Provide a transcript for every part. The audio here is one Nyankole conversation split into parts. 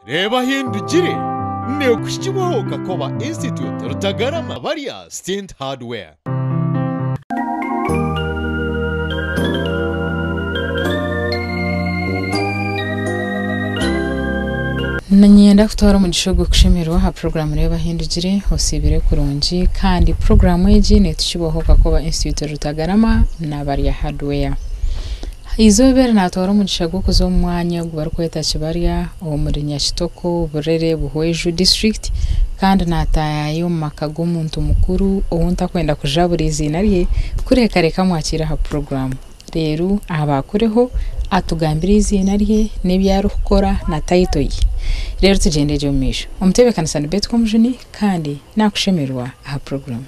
Reeba Ahindugire neekuhikibwaho Kakoba Institute Rutagarama Barya Stint Hardware. Niinyenda kutwara omugisha ogu kushemererwa aha puroguraamu Reeba Ahindugire, osiibire kurungi kandi puroguraamu egi neetukibwaho Kakoba Institute Rutagarama na Barya Hardware. Eizooba eri naatwara omugisha gw'okuza omu mwanya ogu barikweta Kibarya omuri Nyakitoko, Burere, Buhweju disiturikiti kandi naataayaaya omu maka g'omuntu mukuru ou ntakwenda kujabura eiziina rye kureka reka mwakiire aha puroguraamu reero abaakureho atugambire eiziina rye n'ebi arikukora na tayito ye. Reero tugyende gye omu maisho. Omutebeekanisa ni Betty Komujuni kandi naakushemererwa aha puroguraamu.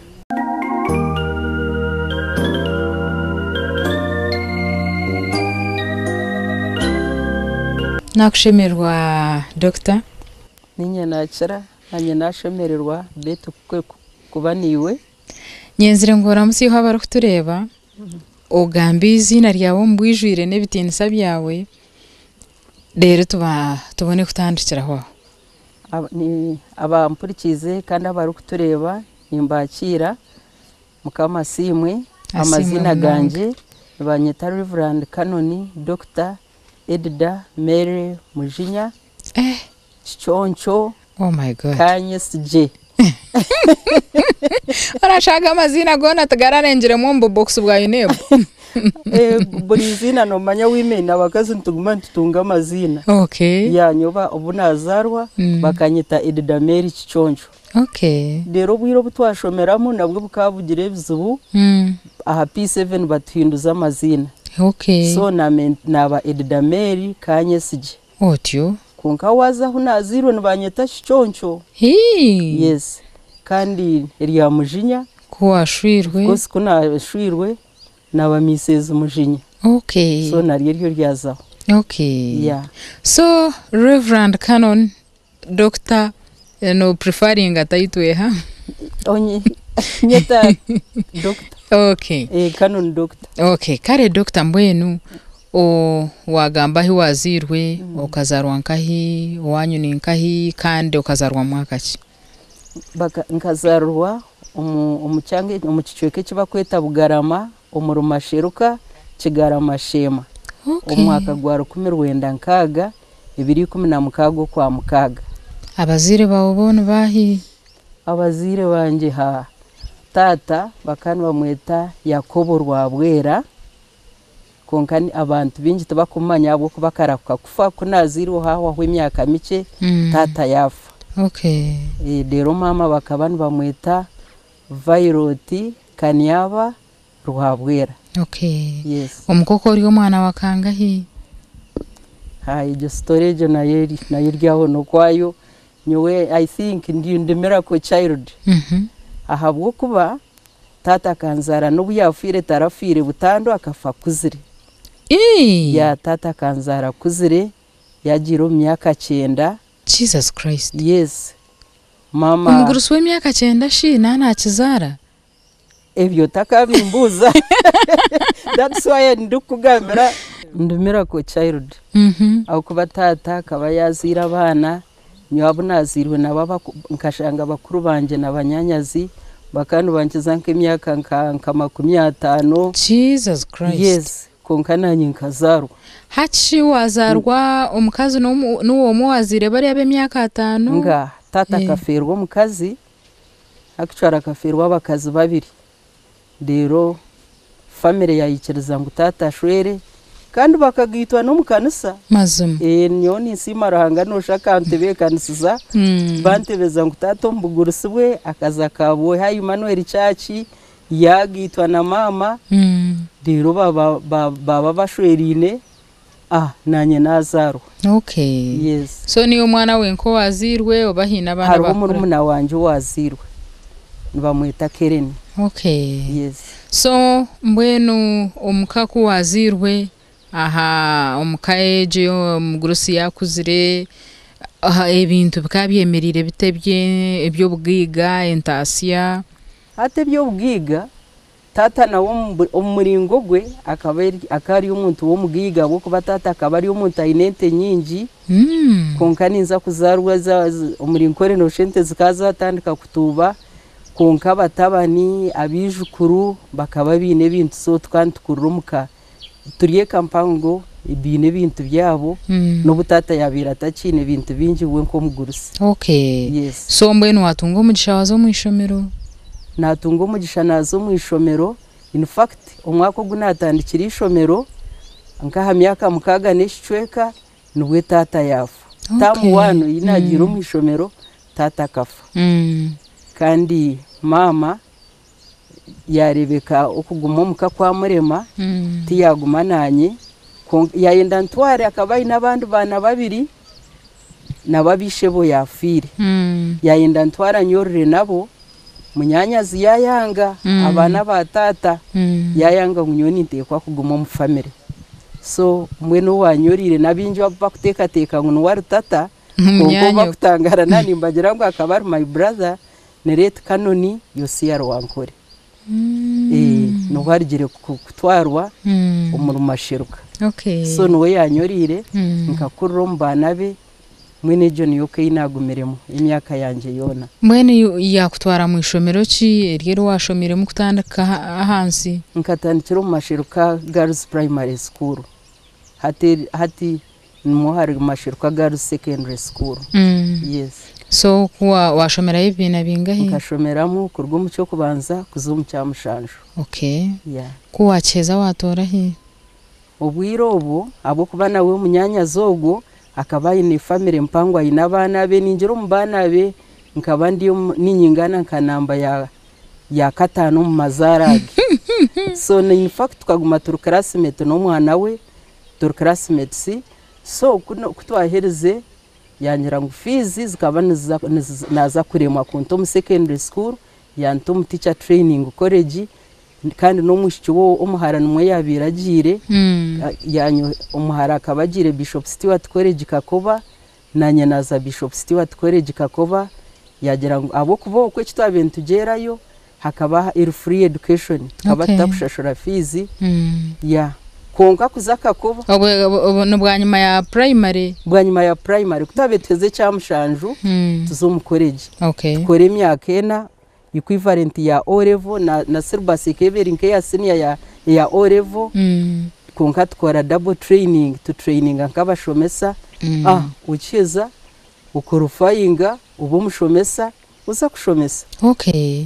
Nakushemererwa Doctor. Niinye naakira, naanye naashemererwa Betty kuba naiwe. Nyenzire ngu oramutsye iwe abarikutureeba, ogambe eiziina ryawe omu bwijwire n'ebitiinisa byawe, reero tubone kutandikiraho aho. Abampurikiize kandi abarikutureeba nimbakiira, Mukama asiimwe. Amaziina gangye nibanyeta Rev Canon Dokita Edida Mary Mujinya Kiconco Kanyesigye. Orashaaga amaziina goona tigararengiremu omu bubokisi bwa UNEB? Buri iziina noomanya women abakazi nituguma nitutunga amaziina. Okay. Yeah nyowe obu naazaarwa bakanyeta Edida Mary Kiconco. Reero obwire obu twashomeramu nabwo bukaba bugira ebizibu, aha P7 batuhinduza amaziina. So naaba Edida Mary Kanyesigye. Otyo. Kwonka waaza ahu naazairwe nibanyeta Kiconco. Hii. Yes. Kandi erya Mujinya. Ku waashwirwe. Of course ku naashwirwe naaba Misezi Mujinya. So naryo eryo ryazaho. Yeah. So Reverend Canon Doctor no preferringa title eha? Nyeta Doctor. Canon Doctor. Okay. Kare Doctor mbwenu waagamba ahi waazairwe, okazaarwa nkahi, owaanyu ni nkahi kandi okazaarwa mu mwaka ki? Nkazaarwa omu kyanga omu kicweka eki barikweta Bugarama omuri Masheruka Kigarama Sheema omu mwaka gwa 1960 ebiro 16 okwa mukaaga. Abazaire baawe bo nibaahi? Abazaire bangye ha taata bakaba nibamweta Yakobo Rwabwera kwonka abantu baingi tibakumumanya ahabw'okuba akarahuka kufa ku naazairwe haahwaho emyaka mikye taata yaafa. Reero maama bakaba nibamweta Violet Kaniaba Rwabwera. Yes. Omuka okwo ori omwana wa kangahi? Ha egyo story egyo nayo nayo eri aho n'okwayo. Nyowe I think ndi miracle child ahabw'okuba taata akanzaara n'obu yaafiire tarafiire butandu akafa akuzire. Yeah taata akanzaara akuzire yaagiire omu myaka kyenda. Jesus Christ. Yes. Maama. Omugurusi w'emyaka kyenda shi naaba naakizaara? Ebyo otakabimbuuza that's why ndikukugambira ndi miracle child ahabw'okuba taata akaba yaazaire abaana nyowe abu naazairwe nabo nkashanga bakuru bangye na banyaanyazi bakaba nibankiza nk'emyaka nka 50. Jesus Christ. Yes, kwonka naanye nkazaarwa. Hati shi waazaarwa omukazi niwe omwe owaazaire bariya ab'emyaka ataano? Ngaaha, taata akafeerwa omukazi, actually akafeerwa abakazi babiri. Reero family yaikiriza ngu taata ashwere kandi bakagaitwa n'omu kanisa. Mazima. Nyowe ninsiima Ruhanga nooshusha akantebeekanisiza, bantebeza ngu taata omu bugurusi bwe akaza Kabwohe Emmanuel Church yaagaitwa na maama, reero baba bashweraine, naanye naazaarwa. Yes. So niiwe omwana wenka owaazairwe oba haine abandi Hariho abakura? murumuna wangye owaazairwe nibamweta Keren. Yes. So mbwenu omuka ku waazairwe aha omuka egyo omugurusi yaakuzire, ebintu bikaba byemereire bita eby'obugaiga, entaasya? Hati eby'obugaiga. Taata nawe omu muringo gwe akaba ari omuntu w'omugaiga ahabw'okuba taata akaba ari omuntu aine ente nyingi. Kwonka ninza kuzaarwa omuri Nkore nooshusha ente zikaba zaatandika kutuuba, kwonka abatabani, abaijukuru bakaba baine ebintu, so tukaba nitukurira omu ka turi eka mpango baine ebintu byabo, n'obu taata yaabaire atakiine bintu bingi we nk'omugurusi. Okay. Yes. So mbwenu waatunga omugisha waaza omu ishomero? Naatunga omugisha naaza omu ishomero. In fact, omwaka ogu naatandikire ishomero, nk'aha myaka 6 n'ekicweka, nibwe taata yaafa. Term one ei naagiire omu ishomero, taata akafa. Kandi maama yaareebeka okuguma omuka kwamurema, tiyaaguma naanye. Kwonka yaayenda ntware, akaba aine abandi baana babiri, nabo abaishebo yaafiire. Yaayenda ntwara nyorore nabo, munyaanyazi yaayanga, abaana ba taata, yaayanga ngu nyowe ninteekwa kuguma omu family. So mbwenu owaanyoreire n'abaingi abu bakuteekateeka ngu niwe ari tata, kwonka obu Munyaanyoko. bakutangaara naaba nimbagira ngu akaba ari my brother, ni late Canon Yosia Rwankore. Niho arugire kutwarwa omuri Masheruka. So niwe yaanyoreire, nkakurira omu baana be, mbwenu egyo niyo ka ei naagumiremu emyaka yangye yoona. Mbwenu yaakutwara mu ishomero ki eryo eri waashomiremu kutandika ahansi? Nkatandikira omu Masheruka Girls Primary School. Hati hati nimwo hari Masheruka Girls Secondary School. Yes. So ku waashomerayo ebibiina bingahi? Nkashomeramu kuruga omu ky'okubanza kuza omu kya 7. Yeah. Ku waakiheza waatoora hi? Obwire obwo, ahabw'okuba nawe munyaanyazi ogwo akaba aine family mpango, aine abaana be, ningira omu baana be nkaba ndi niinyingana nka namba ya 5 omu mazaara age. So in fact tukaguma turi classmate n'omwana we, turi classmates, so ku twaherize yangira ngu fees zikaba naaza kuremwa kunta omu secondary school, yanta omu teacher training college, kandi n'omwishiki we omuhara nimwo yaabaire agiire, omuhara akaba agiire Bishop Stuart College Kakoba, naanye naaza Bishop Stuart College Kakoba, yaagira ngu ahabw'okuba okwo eki twabaire nitugyerayo hakaba eri free education, tukaba tutakushashura fees, yeah. Kwonka kuza Kakoba. Obwo ni bwanyima ya primary? Bwanyima ya primary, ku twabaire tuheza ekya 7, tuza omu college. Tukora emyaka 4, equivalent ya O level, na syllabus ekaba eri nk'eya senior ya O level, kwonka tukora double training, tutraininga nk'abashomesa, okiheza oqualifyinga oba omushomesa, oza kushomesa.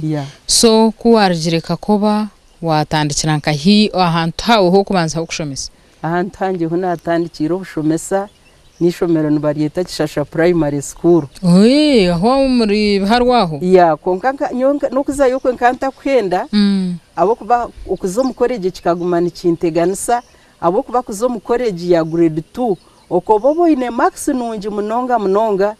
Yeah. So ku waarugire Kakoba waatandikira nkahi ahantu haawe h'okubanza h'okushomesa? Ahantu hangye ahu naatandikiire obushomesa n'eishomero nibaryeta Kishasha Primary School. Aho omuri Biharwa aho? Yeah, kwonka nyowe n'okuzayo kwe nkaba ntakuhenda, ahabw'okuba okuza omu college kikaguma nikinteganisa, ahabw'okuba kuza omu college ya grade 2 okoba oba oine marks nungi munonga munonga,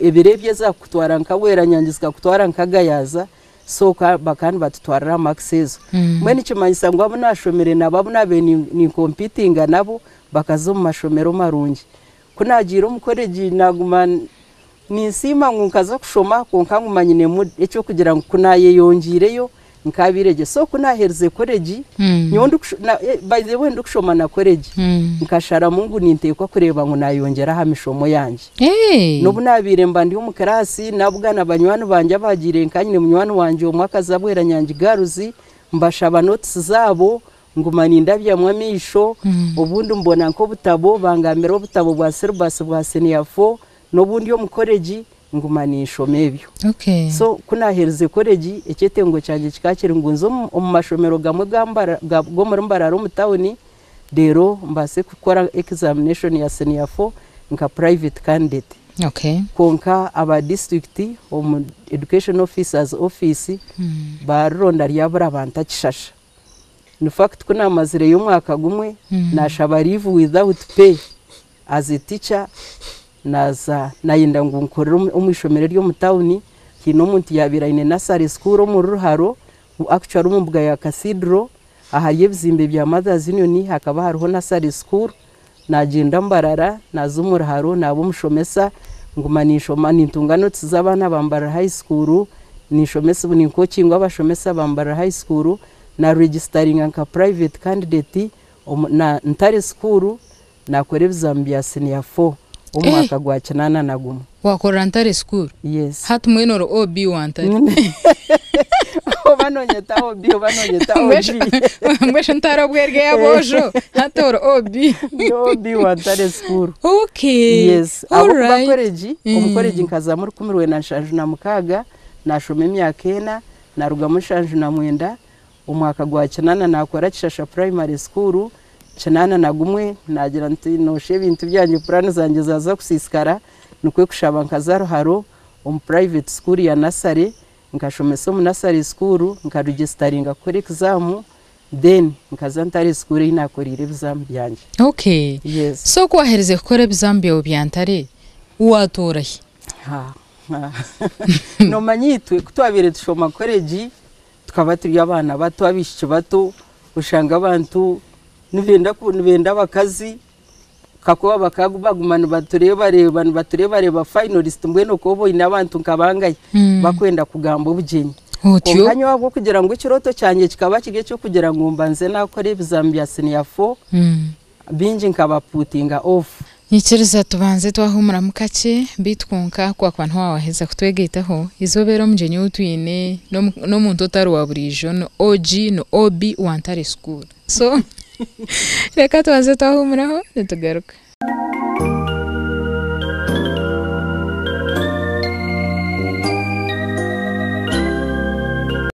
ebiro ebyo ezakukutwara nka Bweranyangi zikakutwara nka Gayaza, so bakaba nibatutwarira aha marks ezo. Mbwenu nikimanyisa ngu abu naashomire nabo, abu naabaire nincompetinga nabo, bakaza omu mashomero marungi. Ku naagiire omu college naaguma ninsiima ngu nkaza kushoma, kwonka nguma nyinemu ekyokugira ngu ku naayeyongiireyo nkaabiire gye. So ku naaherize college, nyowe by the way ndikushoma na college, nkasharamu ngu ninteekwa kureeba ngu naayongyera aha mishomo yangye. N'obu naabaire mba ndi omu class, nabugana banywani bangye abaagiire, nka nyine munywani wangye omwe akaza Bweranyangi Girls, mbashaba notes zaabo, nguma nindabyamu amaisho, obundi mbona nk'obutabo, bangambira obutabo bwa syllabus bwa senior 4, n'obundi omu college nguma ninshoma ebyo. So ku naaherize college, ekyetengo kyangye kikaba kiri ngu nze omu mashomero gamwe g'omuri Mbarara omu tawuni, reero mbaase kukora examination ya senior 4 nka private candidate. Kwonka aba district omu education officers office barironda ryabura banta Kishasha. In fact ku naamazireyo omwaka gumwe, naashaba leave without pay as a teacher, naaza nayenda ngu nkorere omu ishomero ery'omu tawuni, haine omuntu yaabaire aine nursery school omuri Ruharo, actually omu mbuga ya Cathedral, ahari ebizimbe bya Mothers Union hakaba hariho nursery school, naagyenda Mbarara, naaza omu Ruharo naaba omushomesa, nguma ninshoma nintunga notes z'abaana ba Mbarara High School, ninshomesa nincoachinga abashomesa ba Mbarara High School. Na registeringa nka private candidate omu na Ntare school nakora ebizamu bya senior 4 omu Eh. mwaka gwa 81. Wakorera Ntare school? Yes. Hati mbwenu ori OB wa Ntare. Oba nonyeta OB oba nonyeta OG. Mbwenu Ntare obwo eri ey'aboojo, hati ori OB. Ndi OB wa Ntare school. Okay. Yes. Ahabw'okuba Alright. college, omu college nkazamu 1976, nashoma emyaka ena, narugamu 79, omwaka gwa 80 nakora Kishasha Primary School, 81 nagira nti nosha ebintu byangye puraani zangye zaza kusiisikara, nikwo kushaba nkaza Ruharo omu private school ya nursery, nkashomesa omu nursery school, nkaregisteringa kukora exam, then nkaza Ntare school ei nakoreire ebizamu byangye. Okay. Yes. So ku waaherize kukora ebizamu byawe bya Ntare, waatoora hi? Ha, ha. Noomanya itwe ku twabaire tushoma college, tukaba turi abaana bato, abaishiki bato, oshanga abantu nibenda ku nibenda abakazi, kakuba bakaba baguma nibatureebareeba nibatureebareeba finalist mbwenu okooba oine abantu nka bangahi bakwenda kugamba obugyenyi. Otyo? Kwonka nyowe ahabw'okugira ngu ekirooto kyangye kikaba kiri eky'okugira ngu mbanze naakora ebizamu bya senior 4, bingi nkabaputinga off. Nyikiriza tubanze twahuumuramu kakye, beitu kwonka ku waakuba niho waaheza kutwegaitaho, eizooba eri omugyenyi ou twine n'omuntu otari wa buriijo, ni OG, ni OB wa Ntare School. So reka tubanze twahuumuraho nitugaruka.